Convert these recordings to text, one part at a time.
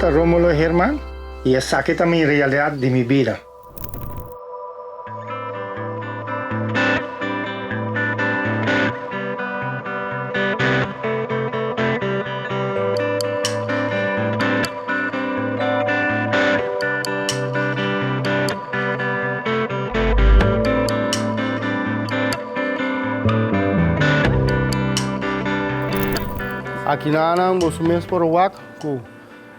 nomber ta Romulo Herman y esaki ta mi realidad di mi bida. Akinanan boso mes por wak ku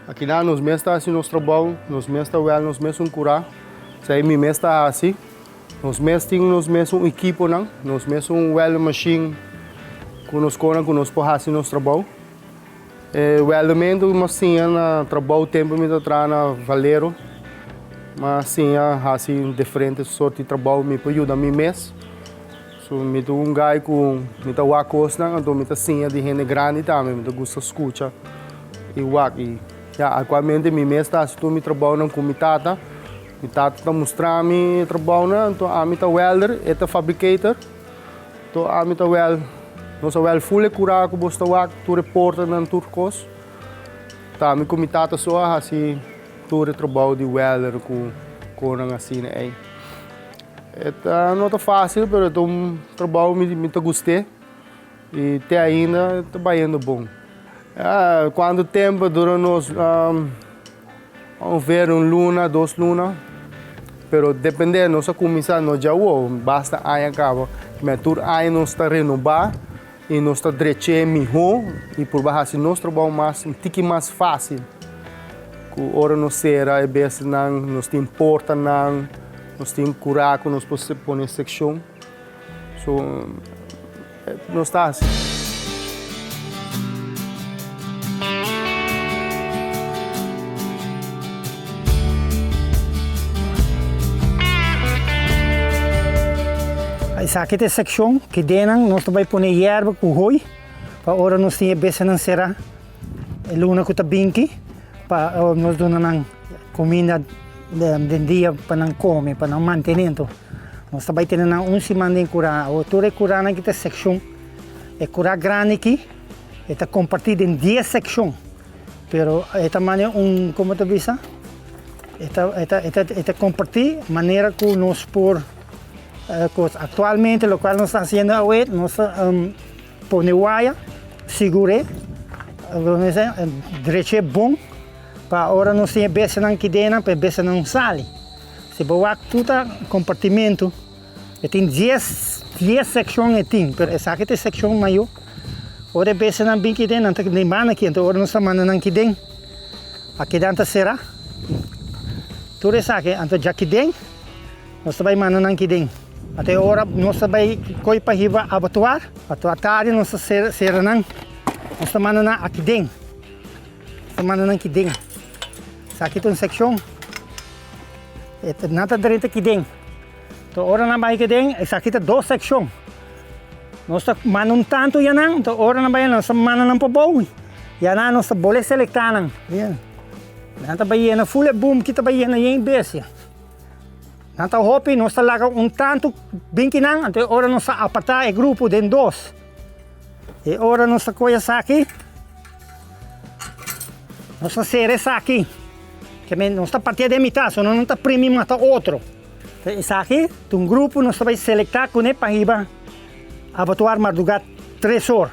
akinan nos mes ta hasi nos trabou, nos mes ta wèl nos mes un kurá, esei mi mes ta hasi. Nos mes tin nos mes un ekiponan, nos mes un welding machine ku nos konan ku nos por hasi nos trabou. E weldamentu mi a siña na trabou tempu mi ta traha na Valero. Mi a siña hasi diferente sort di trabou mi por yuda mi mes. So mi ta un guy ku mi ta wak kosnan anto mi ta siña di hende grandi tambe. Mi ta gusta skucha i wak. I ya aktualmente mi mes ta hasi tur mi trabounan ku mi tata. Mi tata ta mustra mi e trabounan anto ami ta welder, e ta fabricator. Anto ami ta wèl, nos a wèl ful e kurá ku bos ta wak, tur e portanan, tur kos. Ta ami ku mi tata so a hasi tur e trabou di wèlder ku konan asina ei. E ta no ta fásil, pero e ta un trabou mi mi ta gust'é i te ainda ta bayendo bon. Kuantu tempu dura nos Ongeveer un luna, dos luna. Pero depende, nos a cuminsa no dja awo, basta aña caba. Me tur aña nos ta renoba y nos ta dreche miho y purba haci nos trabao mas, un tiki mas facil. Cu ora nos cera e bestianan, nos tin portanan, nos tin cura cu nos por pone seccion. So, nos ta haci. Esaki ta e seccion ki denan nos ta bay pone yerba cu hooi pa ora nos tin e bestianan cera e luna cu ta binki pa nos duna nan cuminda den dia pa nan come pa nan mantene. Nos ta bai tene nan un siman den kurá. Awor tur e kuránan ki ta sekshon. E kurá grandi aki e ta kompartí den dies sekshon. Pero e ta mane un, komo ta bisa? E ta e ta e ta e ta kompartí manera ku nos por kos. Aktualmente lokual nos ta hasiendo awe nos ta pone waya, sigur'é, drech'é bon pa ora nos tin e bestianan ki den nan pa e bestianan no sali. Si bo wak tur ta compartimento, e tin dies, dies seccion e tin, pero esaki ta e seccion mayo. Ora e bestianan bin kiden, nan ta den banda aki, anto ora nos ta manda nan kiden, akidan ta cera. Tur esaki, anto djakiden nos ta bay manda nan kiden. Anto e ora nos ta bay coy pa hiba abattoir, anto atardi nos ta cera nan, nos ta manda nan akiden. Nos ta manda nan kiden. Esaki ta un seccion. E ta nan ta drenta aki den. Enton ora nan bai aki den, esaki ta dos sekshon. Nos ta manda un tantu ya nan, enton ora nan bai nos ta manda nan pa bou, ya nan nos ta bole selektá nan. Nan ta bai yena ful e boom ki ta bai yena yen bestia. Nan ta hopi, nos ta laga un tantu bin ki nan, enton ora nos ta apartá e grupo den dos. E ora nos ta kohe esaki, nos ta sera esaki. Ke men nos ta partia den mitad, so nos no ta primi mata otro. Esaki ta un grupo nos ta bai selektá kuné pa hiba abatuar mardugá tres or.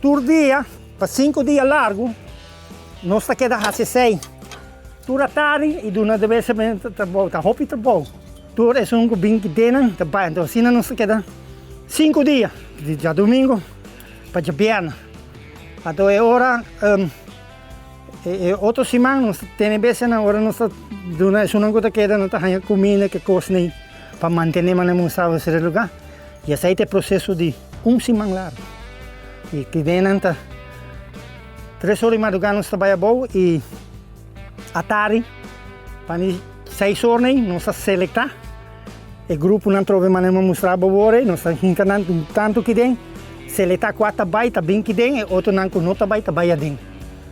Tur dia, pa sinku dia largu, nos ta keda hasi esei. Tur atardi i duna de bes trabou, ta hopi trabou. Tur esun ku bin ki denan ta bai. Anto asina nos ta keda sinku dia, di djadumingu pa djabièrnè. Anto e ora. E otro siman nos ta tene bestianan ora nos ta duna esunnan ku ta keda nan ta haña kuminda ke kosnan pa mantené manera mun staba sere lugá. I esei ta e proseso di un siman largu. I kidenan ta tres ora di madrugá nos ta bai abou i atardi pa mi seis ora nei nos ta selektá e gruponan trobe manera mi a mustra bo awor ei nos ta hinka nan tantu kiden selektá kua ta bai ta bin kiden e otronan ku no ta bai ta bai aden.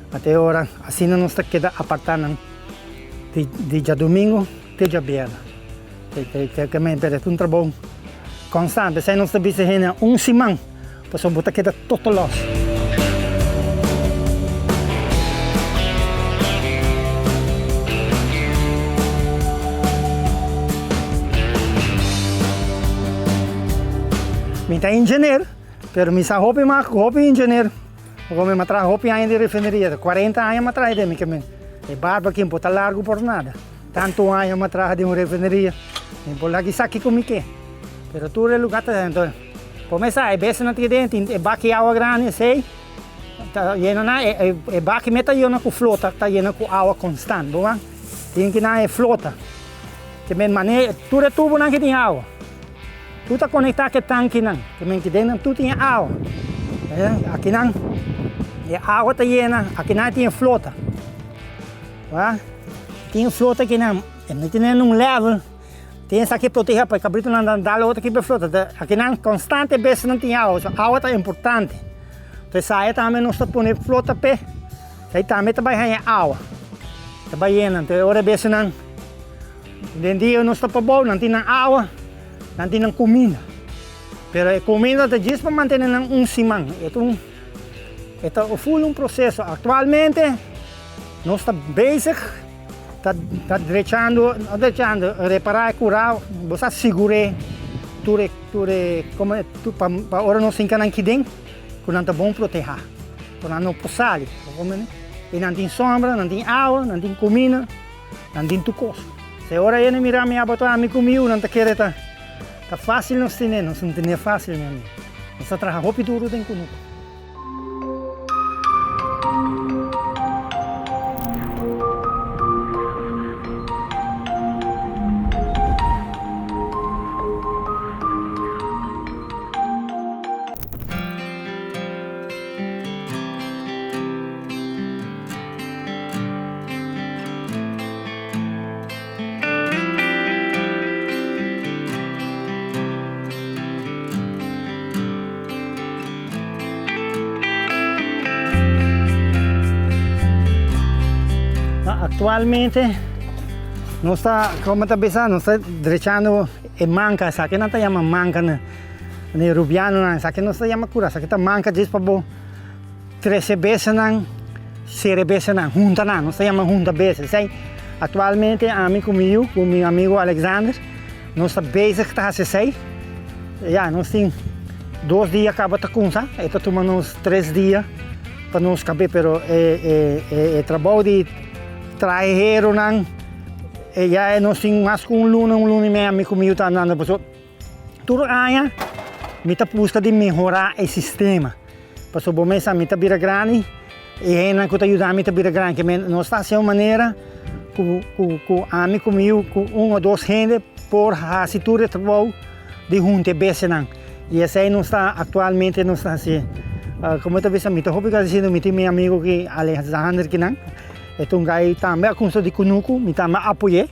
Ata e ora asina nos ta keda apartá nan di di djadumingu te djabièrnè. Pero ta un trabou konstante. Esei nos ta bisa hende un siman pasobra bo ta keda toto lòs. Mi ta engineer, pero mi sa hopi mas ku hopi engineer. Pasobra mi a traha hopi aña den refineria, 40 aña mi a traha den mi ke men. E barba aki por ta largu por nada. Tantu aña mi a traha den un refineria, mi por laga esaki ku mi ke. Pero tur e lugar ta enton por mesa e bestianan tin den tin e baki awa grandi esey ta yena nan e baki mes ta yena ku flota ta yena ku awa konstant bo wak tin ki nan e flota ke men mane tur e tubonan ke tin awa tur ta konekta ku e tankinan ke men ki den nan tur tin e awa akinan e awa ta yena akinan tin e flota wak tin e flota akinan e mete nan un level. Tin esaki proteha pa e kabritonan nan dal otro kiba e flota. Ta akinan konstante bes nan tin awa, so awa ta importante. Entonces saya tambe nos ta pone flota p'e, ei tambe ta bai haña awa, ta bai yena. Entonces ora e bestianan den dia nos ta pabou nan tin nan awa, nan tin nan kuminda. Pero e kuminda ta djis pa mantene nan un siman. E ta un e ta ful un proseso. Aktualmente nos ta bezig. Ta ta drechando, no drechando, repará e kurá, bo sa sigur'é tur e tur e komo e tur pa pa ora nos hinka nan kiden ku nan ta bon protehá, ku nan no por sali, bo komprende? I nan tin sombra, nan tin awa, nan tin kumina, nan tin tur kos. Se ora hende mira mi abotá ami ku mi yu nan ta kere ta ta fásil nos tene, nos no tene fásil mi amigu, nos ta traha hopi duru den kunuku. Actualmente nos ta, como ta bisa, nos ta drechando e manca, esaki nan ta yama manca na e rubianonan, esaki nos ta yama cura, esaki ta manca djis pa bo trece besenan, cere besenan, hunta nan, nos ta yama hunta bese. Esei actualmente ami cu mi yu, cu mi amigo Alexander, Nos ta bezig ta hasi esei. Ya, nos tin dos dia kaba ta kumsa. E ta tuma nos tres dia pa nos kab'é, pero e e e trabou di trahe heronan e ya nos tin mas ku un luna, un luna i mei ami ku mi yu ta andando pasobra tur aña mi ta buska di mehorá e sistema. Pasobra bo mes sa mi ta bira grandi e hendenan ku ta yuda mi ta bira grandi. Ke men nos ta hasi un manera ku ku ku ami ku mi yu ku un o dos hende por hasi tur e trabou di hunta e bestianan. I esei nos ta aktualmente nos ta hasi. Komo ta bisa mi ta hopi gradisido mi tin mi amigu ki Alexander kinan e ta un gai tambe a kumsa di kunuku mi tambe a apoy'é.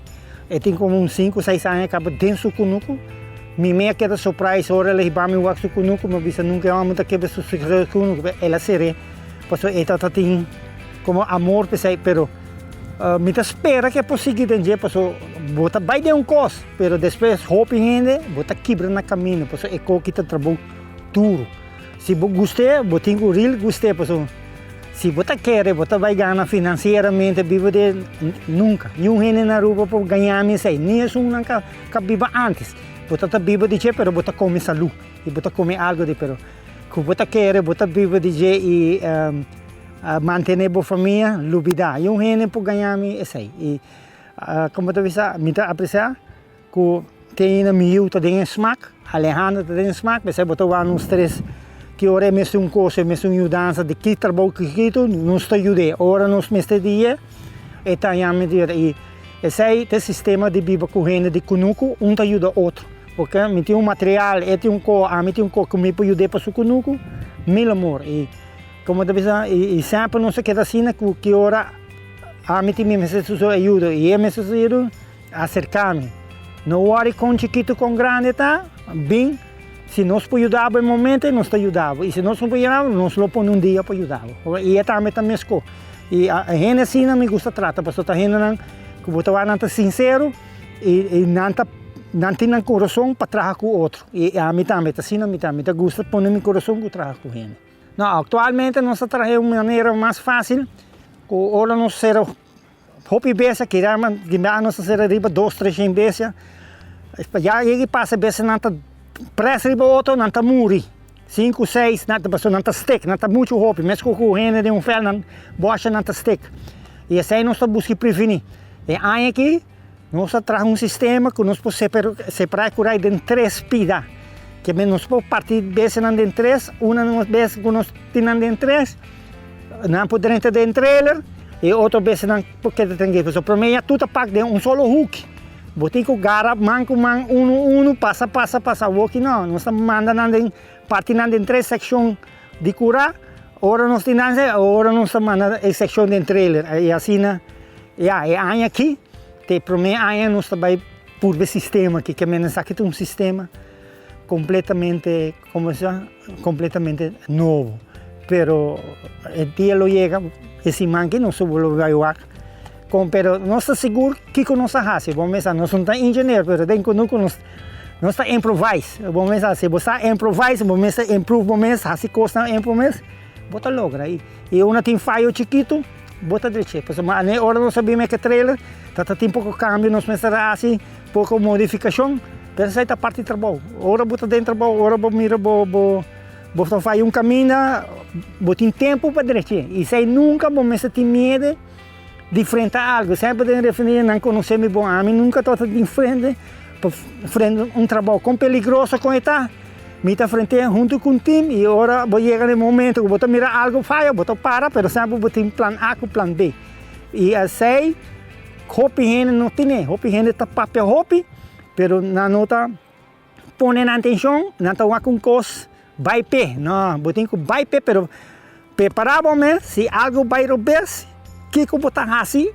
E tin komo un sinku seis aña kaba den su kunuku. Mi mei a keda surprise ora el a hiba mi wak su kunuku, mi a bisa nunka e hòmber ta kebra su kunuku, pero el a ser'é pasobra e tabata tin komo amor p'esei, pero mi ta spera ku e por sigui den dje pasobra bo ta bai den un kos, pero despues hopi hende bo ta kibra na kaminda pasobra e koki ta trabou duru. Si bo gust'é, bo tin ku ril gust'é pasobra si bo ta kere bo ta bai gana finansieramente biba di nunka. Niun hende na Aruba por gaña mi esei, ni esunnan ka ka biba antes. Bo ta ta biba di dje pero bo ta kome salu i bo ta kome algu di pero ku bo ta kere bo ta biba di dje i mantené bo famia lubidá. Niun hende por gaña mi esei i komo ta bisa mi ta apresiá. Ku te ainda mi yu ta den e smak, Alejandro ta den e smak, p'esei bo ta wak nos tres ki ora e mester un kos, e mester un yudansa di ki trabou chikitu, nos ta yud'é. Ora nos mester di e, e ta yama di yuda. I esei ta e sistema di biba ku hende di kunuku, un ta yuda otro. Porque mi tin un material, e tin un ko, ami tin un ko ku mi por yud'é pa su kunuku, mil amor. I komo ta bisa, i semper nos ta keda asina ku ki ora ami tin mi mester su ayuda i e mester su ayuda, Aserká mi. No wòri kon chikitu kon grandi ta, bin, si nos por yuda bo e momento ei, nos ta yuda bo. I si nos no por yuda bo, nos lo pone un dia pa yuda bo. I e tambe ta meskó. I hende asina mi gusta trata, pasobra ta hendenan ku bo ta wak nan ta sinsero i nan ta nan tin nan kurason pa traha ku otro. I ami tambe ta asina, mi ta gusta pone mi kurason ku traha ku hende. No, aktualmente nos ta traha e un manera mas fásil ku ora nos sera Hopi bes a keda man di nos a sera riba dos tres shen bestia. Ya yega y pasa bestianan ta. Press riba otro nan ta muri. Sinku, seis, nan ta pasobra nan ta stek, nan ta muchu hopi. Mes ku ku hende den un vèlt nan bòsha nan ta stek. I esei nos ta buska prevení. E aña aki nos a traha un sistema ku nos por separá e kurai den tres pida. Ke men nos por parti besenan den tres, una bes ku nos tin nan den tres, nan por drenta den trailer i otro besenan por keda trankil. Pasobra promé ya tur ta pak den un solo huki. Bo tin ku gara man ku man, unu unu, pasa pasa pasa. Awoki no, nos ta manda nan den, parti nan den tres sekshon di kurá. Ora nos tin nan ora nos ta manda e sekshon den trailer. I asina, ya, e aña aki ta e promé aña nos ta bai purba e sistema aki. Ke mende esaki ta un sistema kompletamente, komo se kompletamente nobo. Pero e dia lo yega, e siman aki nos lo bai wak kon, pero nos ta sigur kiko nos a hasi. Bo mester, nos no ta ingeniero, pero den kunuku nos nos ta improvise. Bo mester, si bo sa improvise, bo mester improve bo mes, hasi kosnan improve mes, bo ta logra. I ora tin fayo chikitu, bo ta drecha. Pasobra ane ora nos a bin meke trailer, ta ta tin poko kambio nos mester a hasi, poko modifikashon, pero esei ta parti di trabou. Ora bo ta den trabou, ora bo mira bo bo bo ta faya un kaminda, bo tin tempu pa drecha. I esei nunka bo mester tin miedu di frenta algu. Semper den refineria nan konosé mi bon, ami nunka tabata tin frente pa frenta un trabou. Kon peligroso kon e ta, mi ta frent'é huntu ku un tim i ora bo yega na e momento ku bo ta mira algu faya, bo ta para, pero semper bo tin plan A ku plan B. I esei hopi hende no tene, hopi hende ta papia hopi, pero nan no ta pone nan atenshon, nan ta wak un kos bai p'e. No, bo tin ku bai p'e, pero prepará bo mes, si algu bai robes, kiko bo ta hasi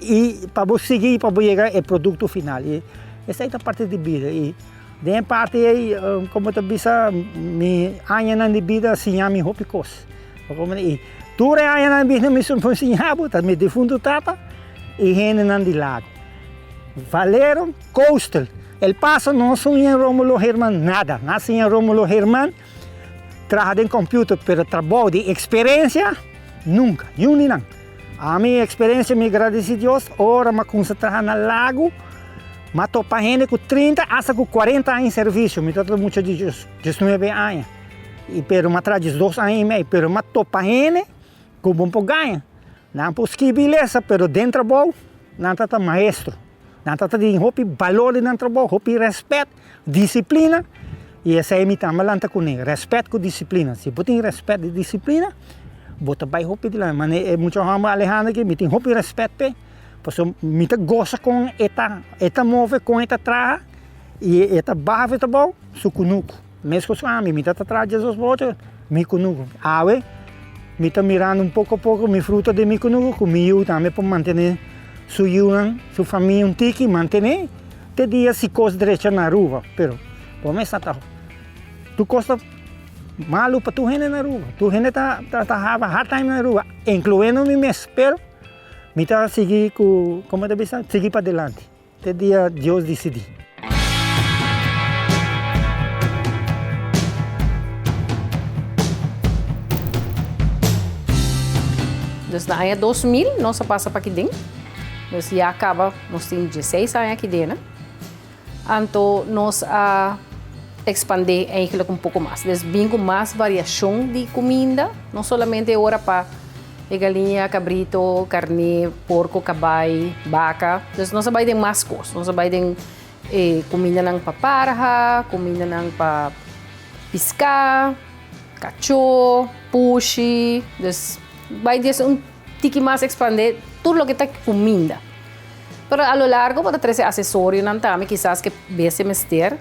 i pa bo sigui pa bo yega e produkto final. I esei ta parti di bida. I den e parti ei, komo ta bisa, mi añanan di bida a siña mi hopi kos. I tur e añanan di bida mi siña bo ta mi difuntu tata i hendenan di lago. Valero Coastal. El Paso no siña Romulo Herman nada. Na siña Romulo Herman traha den computer, pero trabou di experiencia nunca, niun di nan. Ami experiencia mi gradeci Dios ora mi a cuminsa traha na Lago, mi a topa hende cu 30 hasta cu 40 aña di servicio, mi tabata mucha di 19 aña, y pero mi a traha 12 aña y mei, pero mi a topa hende cu bo por gaña. Nan por skibi lesa, pero den trabou nan ta ta maestro. Nan ta ta tin hopi balor den nan trabou, hopi rèspèt, disiplina, i esei mi tambe lanta kuné, rèspèt ku disiplina. Si bo tin rèspèt i disiplina, bo ta bai hopi dilanti. Manera e mucha hòmber Alejandro aki, mi tin hopi rèspèt p'e, pasobra mi ta gosa kon e ta e ta move, kon e ta traha, i e ta baha for trabou su kunuku. Meskos ku ami, mi ta ta traha diesdos pa ocho, mi kunuku. Awe mi ta mirando un poko poko mi fruta di mi kunuku ku mi yu tambe por mantené su yunan, su famia un tiki mantené te dia si kos drecha na Aruba. Pero bo mes sa ta tur kos ta malu pa tur hende na Aruba. Tur hende ta ta haba hard time na Aruba, inkluendo mi mes. Pero mi ta sigui ku, komo ta bisa, sigui padilanti. Te dia Dios disidí. Dus na aña 2000 nos a pasa pa kiden. Dus ya kaba nos tin dieseis aña kidena. Anto nos a ekspandé eigenlijk un poko mas. Dus bin ku mas variashon di kuminda, no solamente e ora pa E galiña, cabrito, carné, porco, cabai, baca. Dus nos a bai den mas cos. Nos a bai den e cumindanan pa parha, cumindanan pa pisca, cacho, pushi. Dus bai des un tiki mas expande tur loke ta cuminda. Pero a lo largo bo ta trece accesorionan tambe kisas ke bese mester.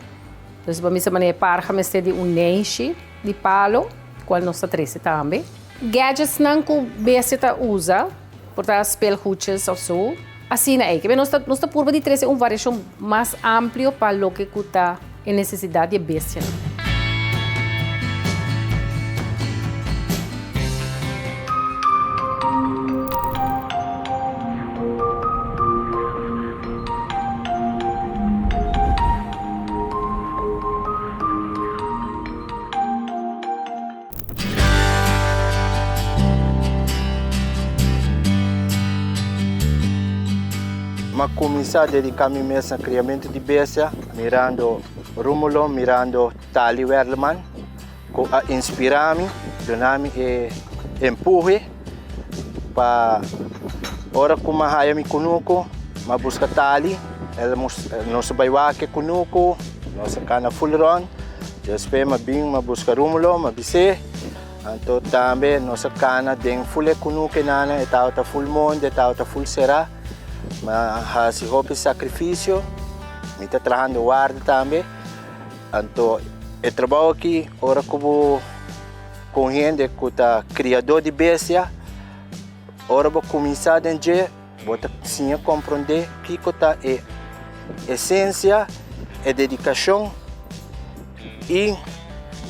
Dus bo mester manera e parha mester di un neishi di palo, cual nos ta trece tambe. Gadgetsnan ku bestia ta usa, por ta speelgoedjes of so. Asina ei. Kebe nos ta nos ta purba di trese un variashon mas amplio pa loke ku ta e nesesidat di e bestianan. M'a kuminsá dediká mi mes na kriamentu di bestia mirando. Romulo mirando Tali Werleman ku a inspirá mi, duna mi e empuhe pa ora ku mi a haya mi kunuku, mi a buska Tali, el nos a bai wak e kunuku, nos a kana full rònt, despues mi a bin mi a buska Romulo, mi a bis'é, anto tambe nos a kana den full e kunuku einan, e tabata full monte, e tabata full será, mi a hasi hopi sakrifisio, mi ta trahando warda tambe. Anto e trabou aki ora ku bo ku un hende ku ta kriadó di bestia, ora bo kuminsá den dje bo ta siña komprondé kiko ta e esensia, e dedikashon i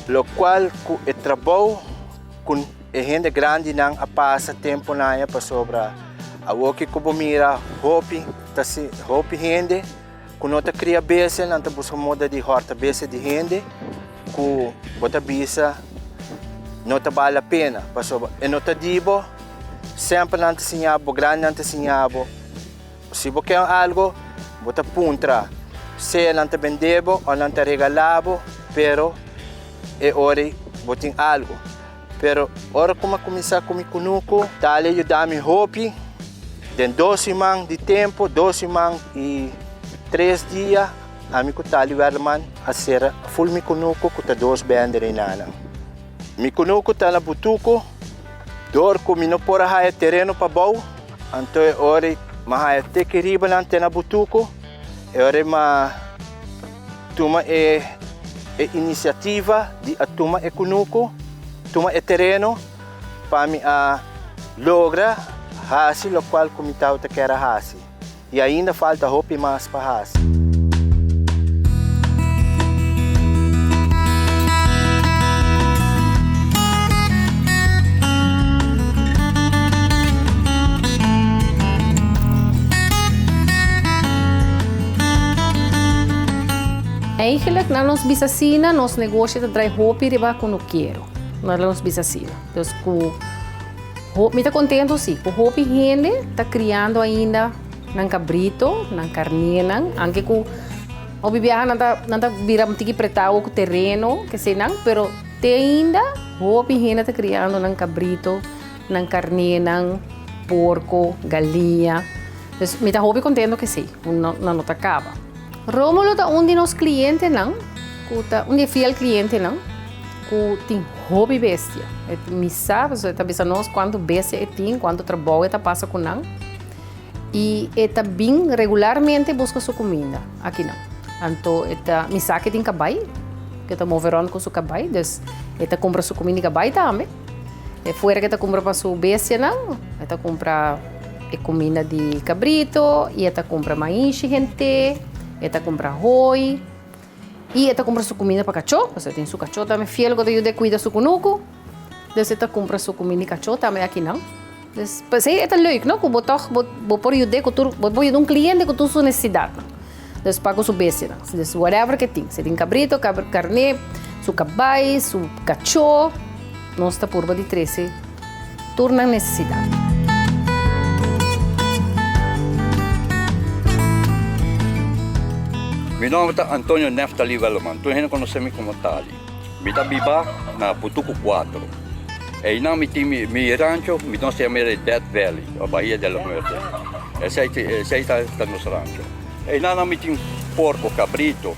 lokual ku e trabou ku e hende grandinan a pasa tempunan pasobra awoki ku bo mira hopi ta hopi hende. Ku no ta kria bestia, nan ta buska moda di hòrta bestia di hende ku bo ta bisa no ta bal la pena, pasobra e no ta di bo, semper nan ta siña bo, grandinan ta siña bo, si bo ke algu bo ta puntra, sea nan ta bende bo o nan ta regala bo, pero e ora ei bo tin algu. Pero ora ku mi a kuminsá ku mi kunuku, tal a yuda mi hopi. Den dos siman di tempu, dos siman i tres dia, ami ku Tali Werleman a sera ful mi kunuku ku ta dos bènder einanan. Mi kunuku ta na Butuku, dor ku mi no por a haya tereno pa bou, anto e ora ei mi a haya teki riba nan te na Butuku, e ora ei mi a tuma e e inisiativa di a tuma e kunuku, tuma e tereno pa mi a logra hasi lokual ku mi tabata kier a hasi i ainda falta hopi mas pa hasi. Eigenlijk na nos bisa asina nos negoshi ta drai hopi riba kunukero. Na nos bisa asina. Dus ku mi ta kontento si ku hopi hende ta kriando ainda nan kabrito, nan karnénan, anke ku hopi biaha nan ta nan ta bira un tiki pretao ku tereno kesenan, pero te ainda hopi hende ta kriando nan kabrito, nan karnénan, porko, galiña. Dus mi ta hopi kontento ku esei, ku nan no ta kaba. Romulo ta un di nos klientenan ku ta un di e fiel klientenan ku tin hopi bestia. E mi sa pasobra e ta bisa nos kuantu bestia e tin, kuantu trabou e ta pasa ku nan. I e ta bin regularmente buska su kuminda akinan. Anto e ta mi sa ku e tin kabai, ku e ta move rònt ku su kabai, dus e ta kumpra su kuminda di kabai tambe. E fuera ku e ta kumpra pa su bestianan, e ta kumpra e kuminda di kabrito i e ta kumpra maishi hent'é, e ta kumpra hoi i e ta kumpra su kuminda pa kachó, pasobra e tin su kachó tambe fiel ku ta yud'é kuida su kunuku. Dus e ta kumpra su kuminda di kachó tambe akinan. Dus p'esei e ta leuk no, ku bo tòg bo bo por yud'é ku tur, bo por yuda un kliente ku tur su nesesidatnan. Dus pa ku su bestianan. Dus whatever ke tin, si tin kabrito, karné, su kabai, su kachó, nos ta purba di trese tur nan nesesidat. Mi nomber ta Antonio Neftali Welleman, tur hende konosé mi komo Tali. Mi ta biba na Putuku Cuatro. Einan mi tin mi rancho, mi nos ta yama e Death Valley o Bahia de la Muerte. Esei esei ta ta nos rancho. Einan mi tin porco, cabrito,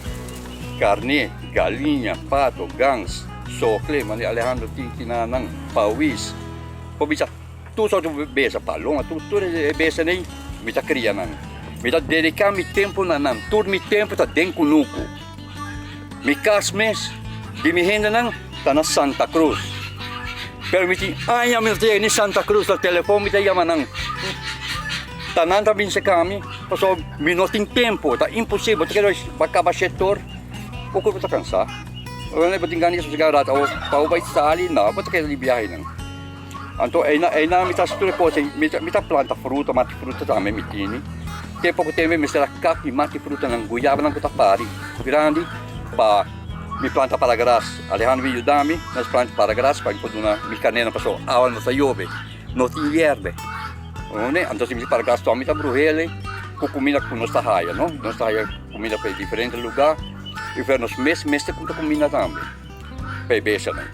carné, galiña, pato, gans, sokle, manera Alejandro tin kinanan, pawis. Por bisa tur sorto besa, paloma, tur tur e besanan mi ta cria nan. Mi ta dedica mi tempo na nan, tur mi tempo ta den cunucu. Mi kas mes di mi hendenan ta na Santa Cruz. Pero mi tin aña mi no ta yega ni Santa Cruz, na telefon mi ta yama nan. Ta nan ta bin seka mi, pasobra mi no tin tempo, ta imposibel. Ta kere bo kaba shetor, bo kurpo ta kansa. Ora bo tin gana di sosega un rato, awor pa bo bai sali, no, bo ta keda di biahenan. Anto einan mi ta hasi tur e kos ei, mi ta planta fruta, mati fruta tambe mi tini. Te poko tempu mi mester a kap mi mati frutanan, guyabanan ku ta pari grandi pa mi planta paragras. Alejandro bin yuda mi, nos planta paragras pa mi por duna mi karnénan pasobra awa no ta yobe, no tin yerbe. Anto si mi paragras tòg mi ta bruhel ku kuminda ku nos ta haya, no? Nos ta haya kuminda pa e diferente lugá. I for nos mes mester kumpra kuminda tambe pa e bestianan.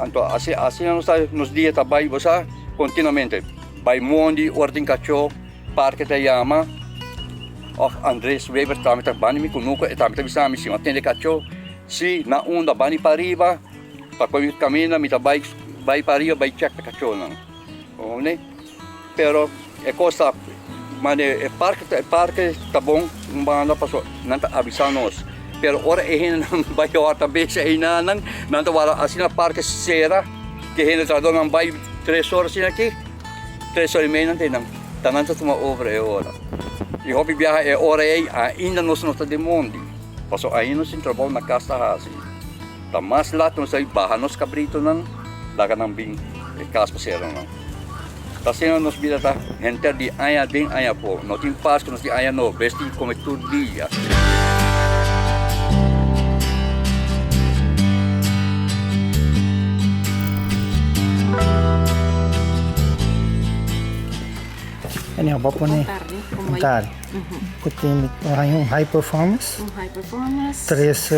Anto asina nos ta nos dia ta bai bo sa kontinuamente bai mondi ora tin kachó parke ta yama òf Andres Weber tambe ta bani mi kunuku e tambe ta bisa mi si mi a tende kachó si na unda bani pariba pa koe kaminda mi ta bai bai pariba bai chèk e kachónan. Pero e kos ta mane e parke e parke ta bon un banda pasobra nan ta avisa nos pero ora e hendenan bai hòrta bes einanan nan ta wara asina parke sera ke hende trahadornan bai tres ora asina aki tres ora i mei nan ta einan ta nan ta tuma over e ora i hopi biaha e ora ei ainda nos no ta den mondi pasobra ainda nos tin trabou na kas ta hasi ta mas lat nos ta baha nos kabritonan laga nan bin e kas pa sera nan. Ta asina nos bida ta henter di aña aden aña afó. No tin Pasku, no tin aña nobo, bes tin kome tur dia. Anyhow, bo pone un tardi. Ku tin un high performance. Un high performance. Tres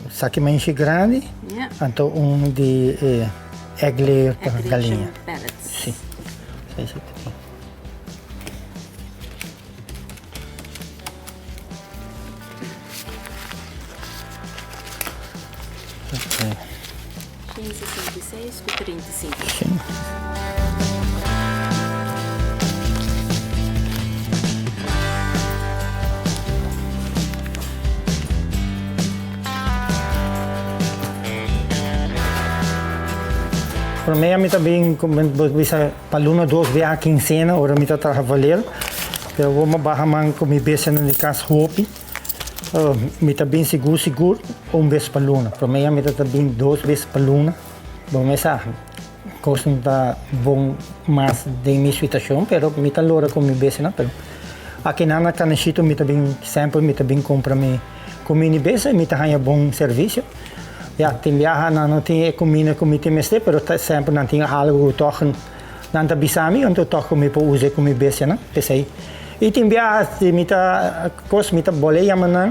saki menshi grandi. Anto un di e. Egg layer pa galiña. Sí. Sí, sí. Okay. 66 ku 35. Sí. Promé mi ta bin bo bisa pa luna dos biaha kinsena ora mi ta traha valero pero bo mi baha man ku mi bestianan di kas hopi mi ta bin sigur sigur un bes pa luna promé mi ta bin dos bes pa luna bo mi sa kos no ta bon mas den mi situashon pero mi ta lora ku mi bestianan pero akinan na Canashito mi ta bin semper mi ta bin kumpra mi Ku mini bes mi ta haña bon servisio. Ya, tin biaha nan no tin e kumina ku mi tin mester, pero ta semper nan tin algu ku tòg nan ta bisa mi, anto tòg ku mi por usa e ku mi bestianan, p'esei. I tin biaha si mi ta kos mi ta bole yama nan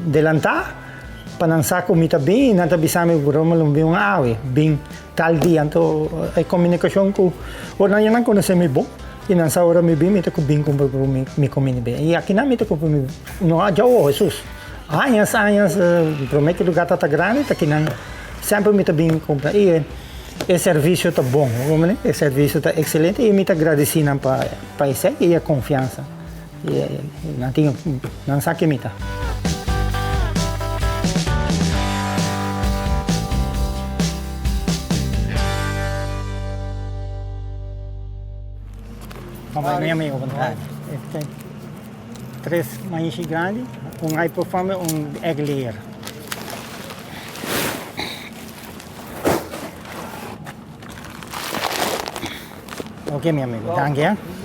delantá pa nan sa ku mi ta bin i nan ta bisa mi Romelu bin un awe, bin tal dia. Anto e komunikashon ku ora nan ya nan konosé mi bon. I nan sa ora mi bin, mi ta ku bin kumpra ku mi kumini bin. I akinan mi ta kumpra mi, no a djawo, Hesus. Añas, añas, promé ku lugar tabata grandi, ta kinan semper mi ta bin kumpra. I e servisio ta bon, bo mira, e servisio ta ekselente i mi ta gradisí nan pa pa esei i e konfiansa. I nan tin, nan sa ke mi ta. Mama mi amigo bon tardi. Este tres maishi grandi, un high performer, un egg layer. Ok mi amigo, danki eh.